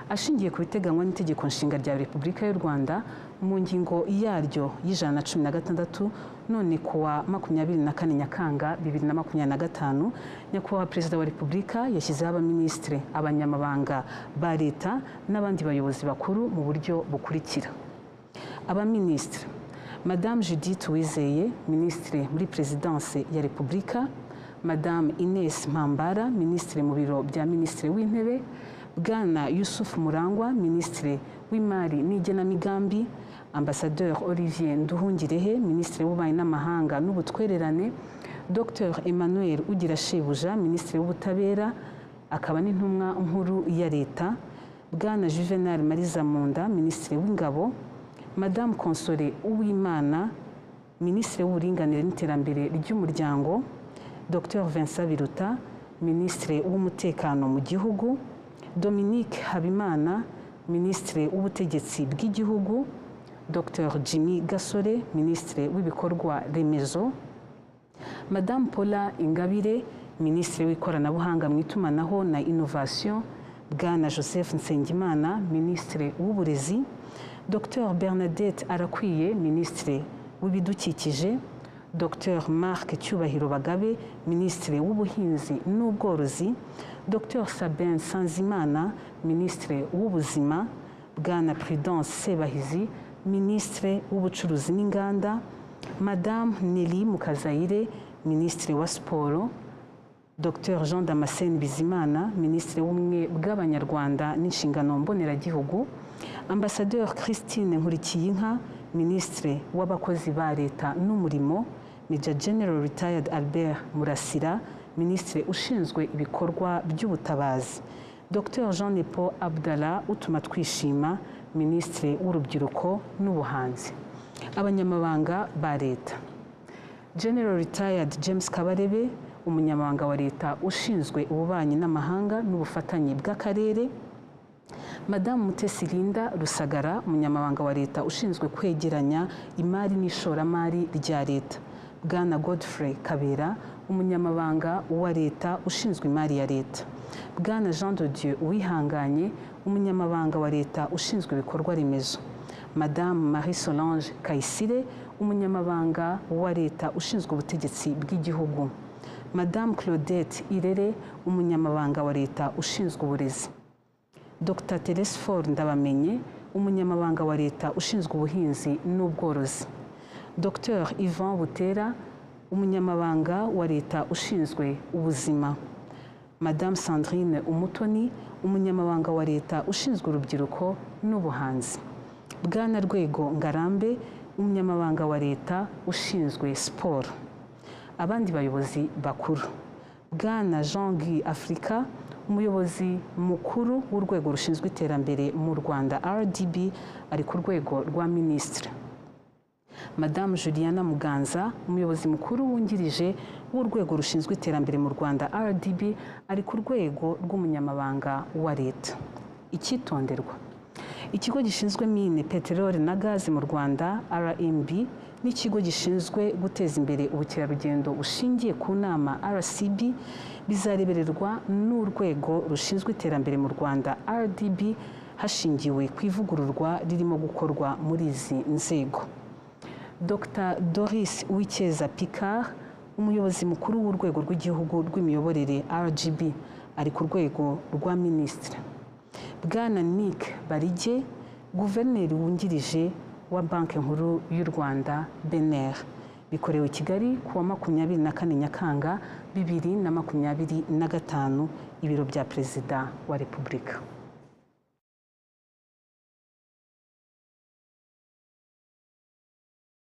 Ashingiye ku biteganywa n'Itegeko Nshinga rya Repubulika y'u Rwanda mu ngingo yaryo y'116, none kuwa 24 Nyakanga 2025, Nyakubahwa Perezida wa Repubulika yashyizeho abaminisitiri, abanyamabanga ba Leta n'abandi bayobozi bakuru mu buryo bukurikira. Abaminisitiri: Madame Judith Uwizeye, Minisitiri muri Perezidansi ya Repubulika; Madame Ines Mpambara, Minisitiri mu biro bya Minisitiri w'Intebe; Bwana Yusuf Murangwa, Minisitiri w'Imari n'Igenamigambi; Ambassadeur Olivier Nduhungirehe, Minisitiri w'Ububanyi n'Amahanga n'Ubutwererane; Dr Emmanuel Ugirashebuja, Minisitiri w'Ubutabera akaba n'Intumwa Nkuru ya Leta; Bwana Juvenal Marizamunda, Minisitiri w'Ingabo; Madame Consolée Uwimana, Minisitiri w'Uburinganire n'Iterambere ry'Umuryango; Dr Vincent Biruta, Minisitiri w'Umutekano mu Gihugu; Dominique Habimana, Minisitiri w'Ubutegetsi bw'Igihugu; Dr Jimmy Gasore, Minisitiri w'Ibikorwa Remezo; Madame Paula Ingabire, Minisitiri w'Ikoranabuhanga mu Itumanaho na Innovation; Bwana Joseph Nsengimana, Minisitiri w'Uburezi; Dr Bernadette Arakwiye, Minisitiri w'Ibidukikije; Dr Marc Cyubahiro Bagabe, Minisitiri w'Ubuhinzi n'Ubworozi; Dr Sabin Nsanzimana, Minisitiri w'Ubuzima; Bwana Prudence Sebahizi, Minisitiri w'Ubucuruzi n'Inganda; Madame Nelly Mukazayire, Minisitiri wa Siporo; Dr Jean Damascène Bizimana, Minisitiri w'Ubumwe bw'Abanyarwanda n'Inshingano Mboneragihugu; Ambassadeur Christine Nkulikiyinka, Minisitiri w'Abakozi ba Leta n'Umurimo; Major General Retired Albert Murasira, Minisitiri ushinzwe ibikorwa by'ubutabazi; Dr Jean Nepo Abdallah Utumatwishima, Minisitiri w'Urubyiruko n'Ubuhanzi. Abanyamabanga ba Leta: General Retired James Kabarebe, Umunyamabanga wa Leta ushinzwe ububanyi n'amahanga n'ubufatanye bw'akarere; Madamu Mutesi Linda Rusagara, Umunyamabanga wa Leta ushinzwe kwegeranya imari n'ishoramari rya Leta; Bwana Godfrey Kabera, Umunyamabanga wa Leta ushinzwe imari ya Leta; Bwana Jean de Dieu Uwihanganye, Umunyamabanga wa Leta ushinzwe ibikorwa remezo; Madamu Marie Solange Kayisire, Umunyamabanga wa Leta ushinzwe ubutegetsi bw'Igihugu; Madamu Claudette Irere, Umunyamabanga wa Leta ushinzwe uburezi; Dr Telesphore Ndabamenye, Umunyamabanga wa Leta ushinzwe ubuhinzi n'ubworozi; Dr Ivan Butera, Umunyamabanga wa Leta ushinzwe ubuzima; Madame Sandrine Umutoni, Umunyamabanga wa Leta ushinzwe urubyiruko n'ubuhanzi; Bwana Rwego Ngarambe, Umunyamabanga wa Leta ushinzwe siporo. Abandi bayobozi bakuru: Bwana Jean Guy Afrika, Umuyobozi mukuru w'Urwego rushinzwe iterambere mu Rwanda RDB, ari ku rwego rwa Minisitiri; Madamu Juliana Muganza, Umuyobozi mukuru wungirije w'Urwego rushinzwe iterambere mu Rwanda RDB, ari ku rwego rw'Umunyamabanga wa Leta. Icyitonderwa: Ikigo gishinzwe mine, peteroli na gazi mu Rwanda RMB n'ikigo gishinzwe guteza imbere ubukerarugendo bushingiye ku nama RCB bizarebererwa n'Urwego rushinzwe iterambere mu Rwanda RDB, hashingiwe ku ivugururwa ririmo gukorwa muri izi nzego. Dr Doris Uwicyeza Picard, Umuyobozi mukuru w'Urwego rw'Igihugu rw'Imiyoborere RGB, ari ku rwego rwa Minisitiri. Bwana Nick Barige, Guverineri wungirije wa Banki Nkuru y'u Rwanda BNR. Bikorewe i Kigali ku wa 24 Nyakanga 2025, Ibiro bya Perezida wa Repubulika.